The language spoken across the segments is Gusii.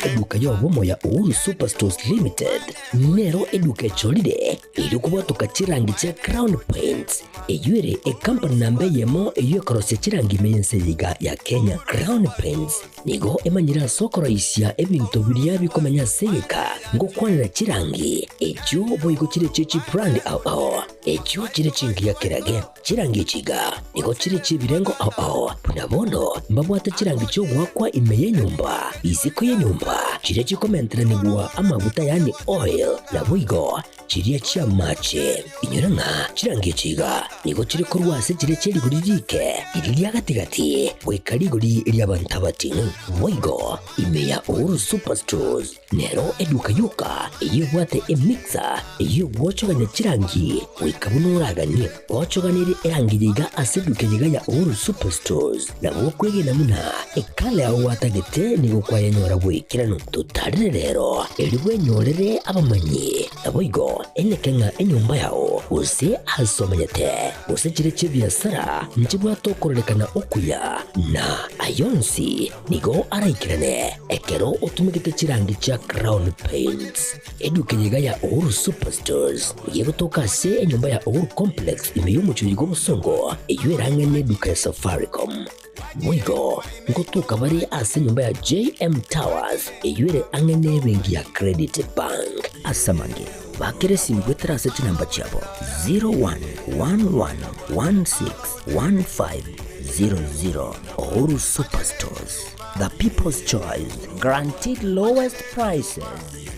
Eduka y'obomo ya Uhuru Superstores Limited nero eduka echorire erio kobwatoka chirangi chia Crown Paints, eyio ere ecompany namba eyemo eyio ekorosia chirangi ime y'ense eye iga ya Kenya. Crown Paints nigo emanyire ase okoroisia ebinto biria bikomenya ase egeka ngokwanera chirangi echio boigo chire chie chibrand ao ao echio chire chingiya kerage. Chirangi echi iga nigo chire chi'ebirengo ao ao, buna bono mbabwate chirangi chi'ogoakwa ime y'enyomba, isiko y'enyomba, chiria chikomenteranigwa amaguta yaani oil, naboigo chiria chi'amache. Inyora ng'a chirangi echi iga nigo chire korwa ase chiria chie rigori riike, riria ria gati-gati, goika rigori ri'abanto abating'u. Boigo ime ya Uhuru Superstores Nero eduka yoka eyio ebwate emixer eyio egwochogania chirangi goika buna oraganie. Ochoganerie erangi eye iga ase eduka eye iga ya Uhuru Superstores. Nabo okwegena buna ekala yao gwatagete nigo kwayenyora boikeranu. Totarire rero erio bwenyorere abamanyi. Naboigo eneke ng'a enyomba yao gose aase omenyete gose chire chi'ebiasara nchibwate okororekana okuya, na ayonsi Nigo araikerane ekero otumegete chirangi chia Crown Paints. Eduka eye iga ya Uhuru Superstores nigo egotoka ase enyomba ya Uhuru Complex ime y'omochie oyo bw'obosongo eyio erang'e neduka ya Safaricom. Boigo ngotoka bare ase enyomba ya JM Towers eyio ere ang'e nebenki ya Credit Bank. Ase amange, bakera esimi goetera ase chinamba chiabo 0111161500. Uhuru Superstores, the people's choice, guaranteed lowest prices.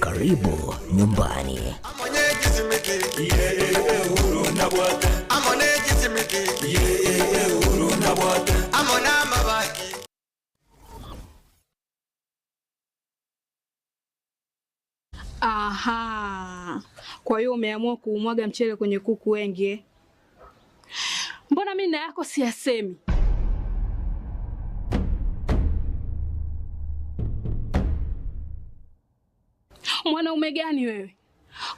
Karibu nyumbani. Aha, kwa hiyo umeamua kuumwaga mchele kwenye kuku wengi eh? Mbona mimi na yako siyasemi? Mwanaume gani wewe,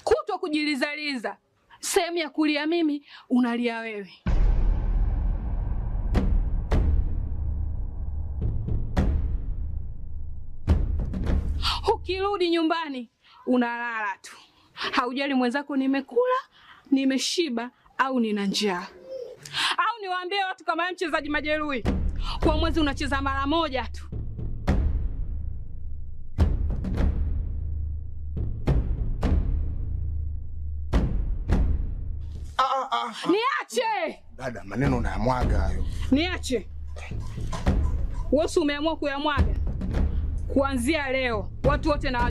kutwa kujilizaliza, sehemu ya kulia mimi unalia wewe. Ukirudi nyumbani unalala tu, haujali mwenzako nimekula, nimeshiba au nina njaa. Au niwaambie watu kama wewe mchezaji majeruhi, kwa mwezi unacheza mara moja tu. Ah, ah, ah. Niache Dada, maneno unayamwaga hayo. niache. Wewe si umeamua kuyamwaga? Kuanzia leo watu wote na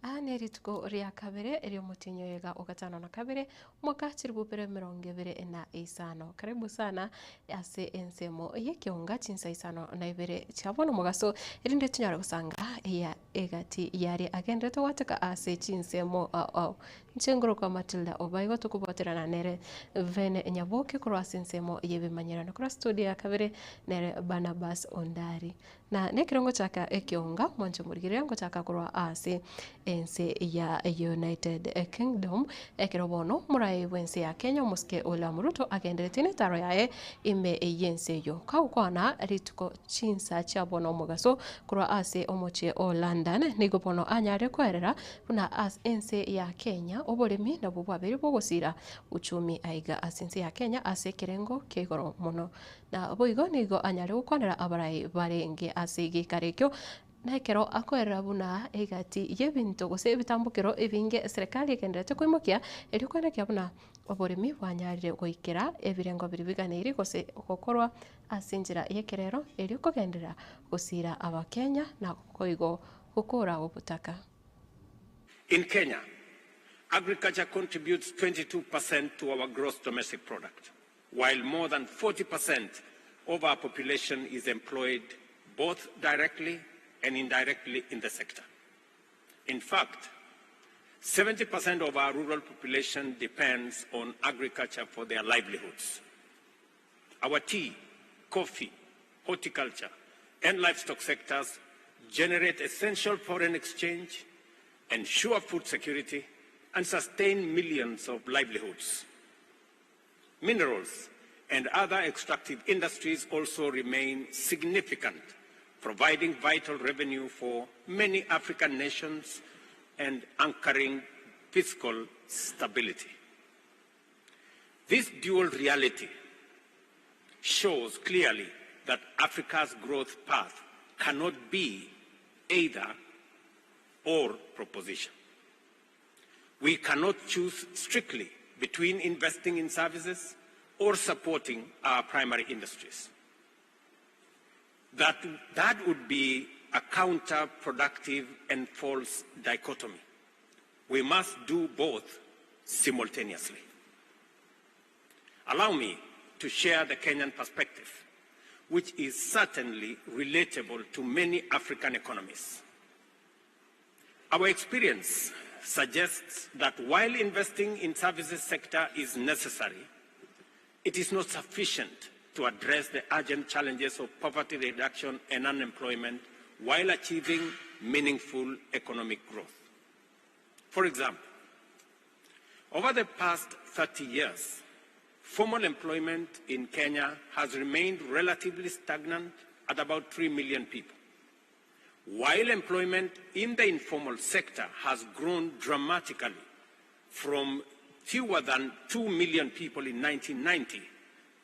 Aa nerituko ria kabere eriomotienyi oyega o gatano na kabere, omwaka chilifu bibere emerongo ebere na isano. Karibu sana ase ensemo y'ekeunga chinsa isano na ibere chia bono omogaso, erinde tonyare gosanga eya egati yaria agenderete gwateka ase chinsemo ao ao. Inche ngorokwa Matilda Obaigo tokobwaterana nere Vene Nyaboke korwa ase ensemo y'ebimanyerano. Korwa studio ya kabere nere Barnabas Ondari. Na nekero ngochaka ekeonga, mwanche morigereria ngochaka korwa ase ense ya United Kingdom, ekero bono morae bw'ense ya Kenya omosike William Ruto agenderetie netaro yaye ime y'ense eyio. Kagokwana rituko chinsa chia bono omogaso korwa ase omochie o London, nigo bono anyare koerera buna ase ense ya Kenya oboremi nabwo bwabeire bogosira uchumi aiga ase ense ya Kenya ase ekerengo kia igoro mono. Na boigo nigo anyare gokwanera abarai barenge ase egeikaro ekio, na ekero akoerera buna egati y'ebinto gose ebitambokero ebinge eserekari egendererete koimokia, erio koenekia buna oboremi bwanyarire goikera ebirengo biria biganeiri gose gokorwa ase enchera y'ekerero erio kogenderera gosiira Abakenya na koigo gokora obotaka. In Kenya, agriculture contributes 22% to our gross domestic product. while more than 40% of our population is employed both directly and indirectly in the sector. In fact, 70% of our rural population depends on agriculture for their livelihoods. Our tea, coffee, horticulture, and livestock sectors generate essential foreign exchange, ensure food security, and sustain millions of livelihoods. Minerals and other extractive industries also remain significant, providing vital revenue for many African nations and anchoring fiscal stability. This dual reality shows clearly that Africa's growth path cannot be either or proposition. We cannot choose strictly between investing in services or supporting our primary industries. That, that would be a counterproductive and false dichotomy. We must do both simultaneously. Allow me to share the Kenyan perspective, which is certainly relatable to many African economies. Our experience suggests that while investing in services sector is necessary, it is not sufficient to address the urgent challenges of poverty reduction and unemployment while achieving meaningful economic growth. For example, over the past 30 years, formal employment in Kenya has remained relatively stagnant at about 3 million people, while employment in the informal sector has grown dramatically from fewer than 2 million people in 1990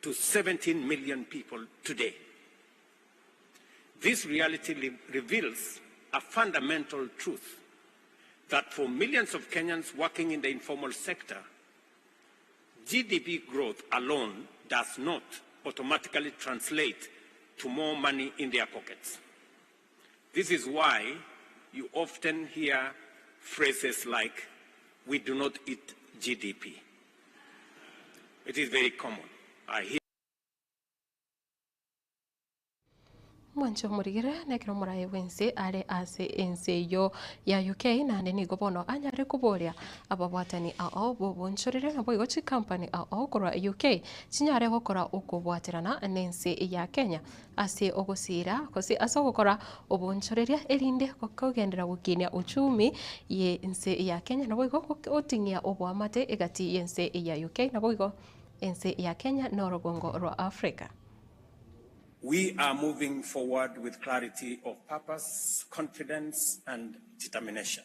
to 17 million people today. This reality reveals a fundamental truth that for millions of Kenyans working in the informal sector, GDP growth alone does not automatically translate to more money in their pockets. This is why you often hear phrases like, we do not eat GDP. It is very common. I hear Mwanche omorigere nekero omoraia bw'ense are ase ense eyio ya UK naende nigo bono anyare koboria ababwatani ao b'obonchorere naboigo chikampani ao korwa UK chinyare gokora okobwaterana nense ya Kenya ase ogosiira gose ase ogokora obonchoreria erinde kogenderera gokinia uchumi y'ense ya Kenya naboigo goting'ia oboamate egati y'ense ya UK naboigo ense ya Kenya na orogongo rwa Africa. We are moving forward with clarity of purpose, confidence, and determination.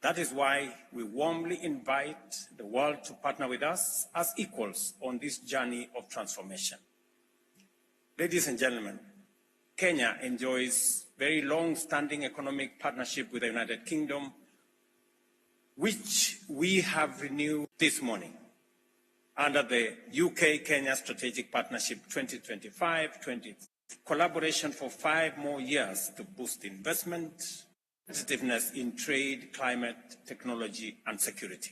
That is why we warmly invite the world to partner with us as equals on this journey of transformation. Ladies and gentlemen, Kenya enjoys very long-standing economic partnership with the United Kingdom, which we have renewed this morning under the UK-Kenya Strategic Partnership 2025-20 collaboration for five more years to boost investment, competitiveness in trade, climate, technology, and security.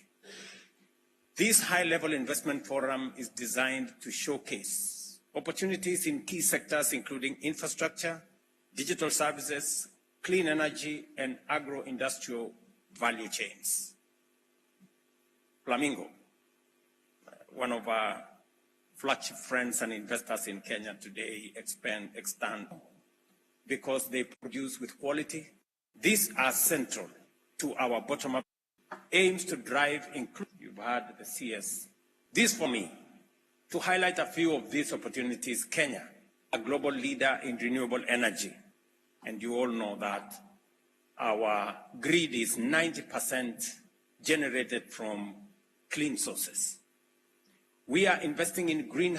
This high-level investment forum is designed to showcase opportunities in key sectors including infrastructure, digital services, clean energy, and agro-industrial value chains. Flamingo, one of our flagship friends and investors in Kenya today, expand, extend, because they produce with quality. These are central to our bottom-up aims to drive inclusion. You've heard the CS. This for me, to highlight a few of these opportunities, Kenya, a global leader in renewable energy, and you all know that our grid is 90% generated from clean sources. We are investing in green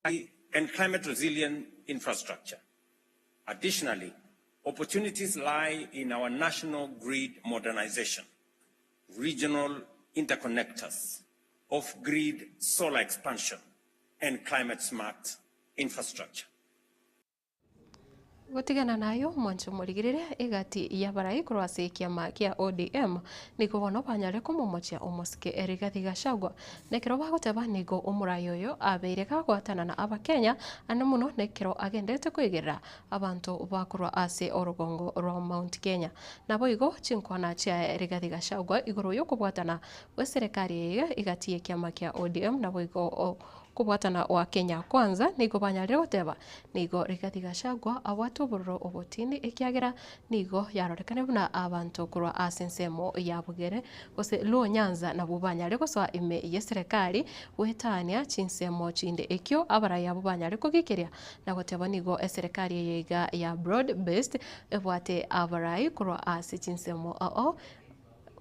and climate resilient infrastructure. Additionally, opportunities lie in our national grid modernization, regional interconnectors, off-grid solar expansion, and climate-smart infrastructure. Gotigana nayo mwancho morigereria egati y'abarai korwa ase ekiama kia ODM nigo bono banyare komomochia omosike Rigathi Gachagua nekero bagoteba nigo omorai oyo abeire gagwatana na abakenya ande mono nekero agendete koigerera abanto bakorwa ase orogongo rwa Mount Kenya. Naboigo chinkwana chia Rigathi Gachagua igoro yokobwatana gwe serikali eye egati y'ekiama kia ODM naboigo. Kobwatana gwa Kenya Kwanza nigo banyarire goteba nigo Rigathi Gachagua abwate obororo obotindi ekiagera nigo yarorekane buna abanto korwa ase ensemo ya Bugere gose Luo Nyanza nabwo banyare gosoa ime y'eserekari goetania chinsemo chinde ekio abarai abwo banyare kogikeria na goteba nigo eserekari eye iga ya Broad Based ebwate abarai korwa ase chinsemo ao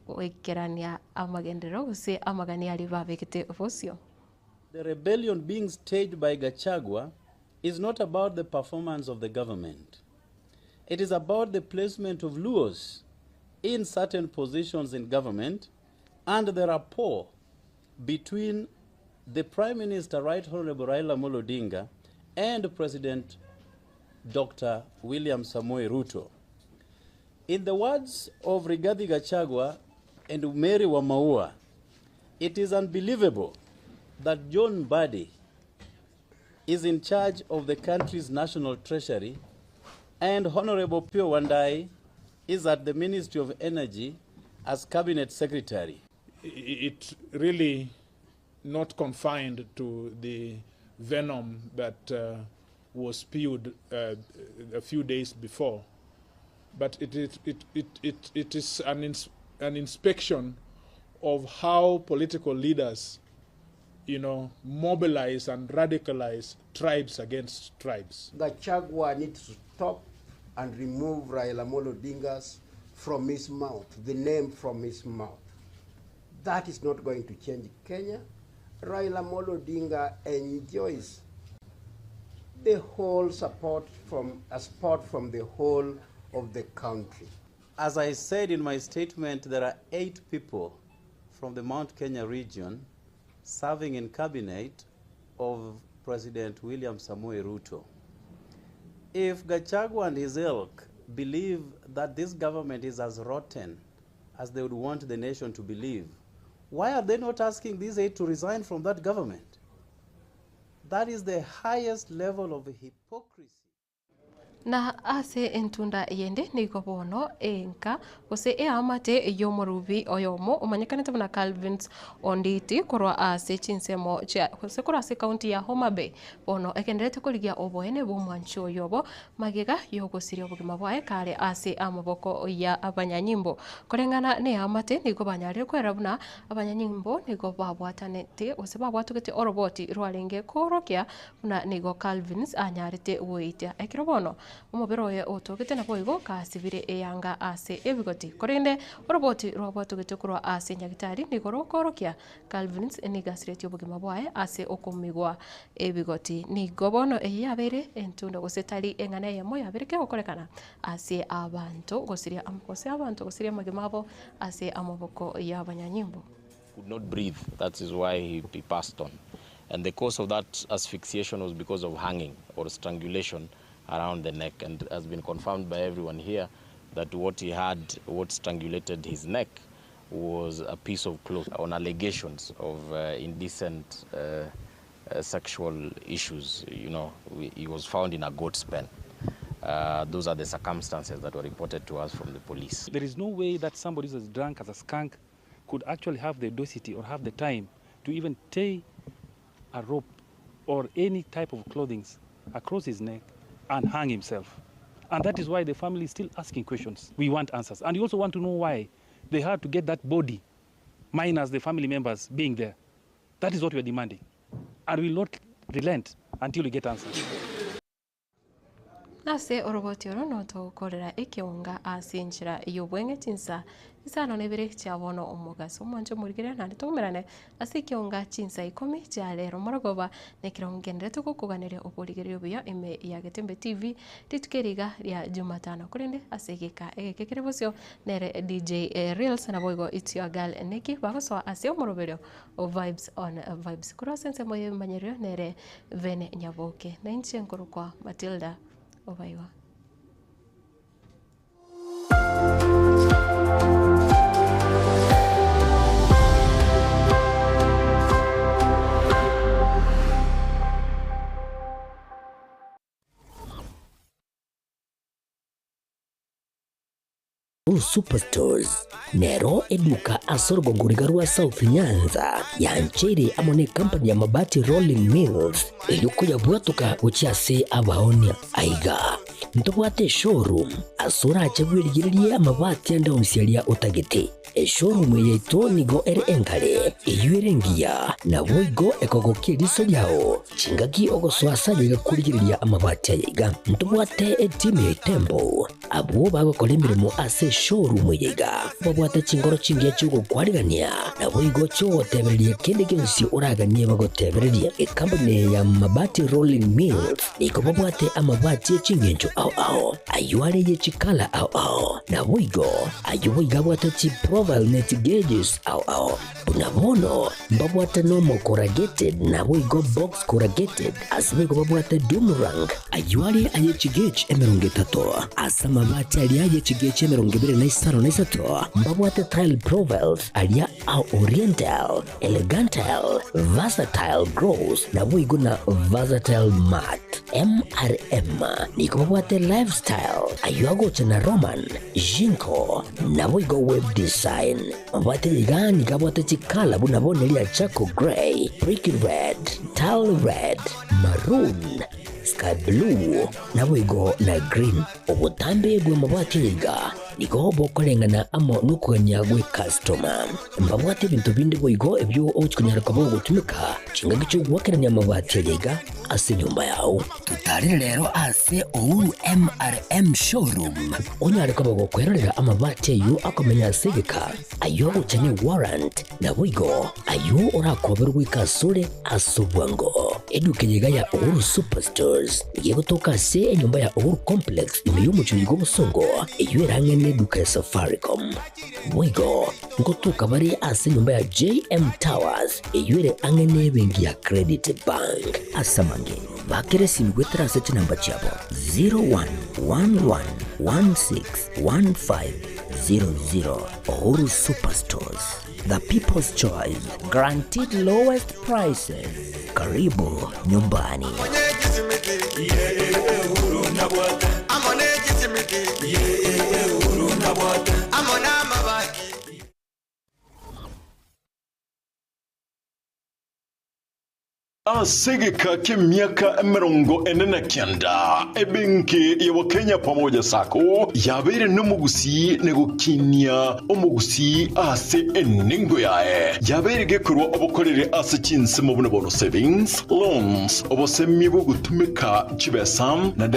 goikerania amagenderero gose amagani aria babegete bosio. The rebellion being staged by Gachagua is not about the performance of the government. It is about the placement of Luos in certain positions in government and the rapport between the Prime Minister, Right Honorable Raila Amolo Odinga, and President Dr. William Samoei Ruto. In the words of Rigathi Gachagua and Mary Wamaua, it is unbelievable that John Mbadi is in charge of the country's national treasury and Honorable Pio Wandai is at the Ministry of Energy as cabinet secretary. It really not confined to the venom that was spewed a few days before, but it, it, it, it, it, it is an, ins- an inspection of how political leaders, mobilize and radicalize tribes against tribes. Gachagua needs to stop and remove Raila Amolo Odinga's from his mouth, the name from his mouth. That is not going to change Kenya. Raila Amolo Odinga enjoys the whole support from a support from the whole of the country. As I said in my statement, there are 8 people from the Mount Kenya region serving in cabinet of President William Samoei Ruto. If Gachagua and his ilk believe that this government is as rotten as they would want the nation to believe, why are they not asking these 8 to resign from that government? That is the highest level of hypocrisy. Na ase entunda yende nigo bono enka gose eamate y'omorubi oyomo omanyekanete buna Calvins Onditi korwa ase chinsemo chia gose korwa ase county ya Homa Bay bono egenderete korigia oboene bw'omwanchi oyobo magega y'ogosiria obogima bwaye kare ase amaboko ya abanyanyimbo. Koreng'ana na eamate nigo banyarire kwerera buna abanyanyimbo nigo babwatanete gose babwatogete oroboti rwarenge koorokia buna nigo Calvins anyarete goitia. Ekero bono omobere oye otogete naboigo kasibire eyanga ase ebigoti. Korende oroboti rwabwatogete korwa ase nyagitari nigo rokoorokia Calvins nigo asiretie obogima bwaye ase okomigwa ebigoti. Nigo bono eye yabeire entunda gose tari eng'ana eyemo yabeire kegokorekana ase abanto gosiria gose abanto gosiria amagima abo ase amaboko y'abanyanyimbo. Could not breathe, that is why he passed on. And the cause of that asphyxiation was because of hanging or strangulation around the neck, and has been confirmed by everyone here that what strangulated his neck was a piece of cloth on allegations of indecent sexual issues. He was found in a goat's pen. Those are the circumstances that were reported to us from the police. There is no way that somebody who's as drunk as a skunk could actually have the audacity or have the time to even tie a rope or any type of clothing across his neck and hang himself. And that is why the family is still asking questions. We want answers. And we also want to know why they had to get that body, minus the family members being there. That is what we are demanding. And we will not relent until we get answers. Nase oroboti oro notogokorera ekeonga ase enchera y'obweng'e chinsa isano na ibere chia bono omogaso. Omwancho omorigere naende togomerane ase ekeonga chinsa 10 chia rero morogoba na ekero ngenderete gokoganeria oborigereria obuya ime ya Getembe TV rituko eriga ria Jumatano. Korende ase egeka egeke kere bosio nere DJ Reels naboigo It's Your Girl Nikki bagosoa ase omoroberio o Vibes on Vibes. Korwa ase ensemo y'ebimanyererio nere Vene Nyaboke na inche nkorokwa Matilda Obaiwa. Uhuru Superstores nero eduka ase orogongo riga rwa South Nyanza yancheire amo ne company ya Mabati Rolling Mills erio koyabwatoka gochia ase abaonia. Aiga ntobwate eshowroom ase orache bwerigererie amabati ande onsi aria otagete. Eshowroom eye yaito nigo ere enkare, eyio ere engiya, naboigo ekogokia eriso riao chingaki ogosoa ase aye iga korigereria amabati aya iga. Ntobwate etimu ya Itembo Abwo bagokora emeremo ase eshowroom eye iga babwate chinkoro chingiya chi'ogokwarigania, naboigo chi'ogotebereria kende gionsi oraganie bagotebererie. Ekampuni eye ya Mabati Rolling Mills nigo babwate amabati e chingencho ao ao, ayio are ye chikala ao ao, naboigo ayio boigo abwate chiprofile ne chigauges ao ao. Buna bono mbabwate normal corrugated naboigo box corrugated, ase boigo babwate doom rank, ayio are aye chigauge 30, ase amabati aria aye chigauge 25 na isato mbabwate tile profiles aria a oriental, elegantile, versatile gloss naboigo na versatile matte. MRM nigo babwate lifestyle, ayio agocha na Roman, Jinko, naboigo web design. Mabwate iga nigo abwate chikala buna bono eria charcoal grey, brick red, tile red, maroon, sky blue, naboigo na green. Obotambe bw'amabati aya iga nigo bokoreng'ana amo nokogania gw'ecustoma. Mbabwate ebinto binde boigo ebio ogochia konyara koba ogotumeka chingaki chi'ogoakerania amabati aya iga ase enyomba yao. Totarere rero ase Uhuru MRM Showroom onyare koba gokwerorera amabati ayio akomenya ase egeka, ayio agocha ne warrant, naboigo ayio orakoberwe goika asore ase obwango. Eduka eye iga ya Uhuru Superstores nigo egotoka ase enyomba ya Uhuru Complex ime y'omochie oyo bw'obosongo eyio erang'e neduka ya Safaricom. Boigo ngotoka bare ase enyomba ya JM Towers eyio ere ang'e nebenki ya Credit Bank. Ase amange, bakera esimi goetera ase chinamba chiabo 0111161500. Uhuru Superstores, the people's choice, guaranteed lowest prices. Karibu nyumbani. Ase egeka ki'emiaka 49, ebenki ya Kenya Pamoja Sacco yabeire nomogusii na gokinia omogusii ase enengo yaye. Yabeire gekorwa obokoreri ase chinsemo buna bono savings, loans, obosemia bw'ogotumeka chibesa, na.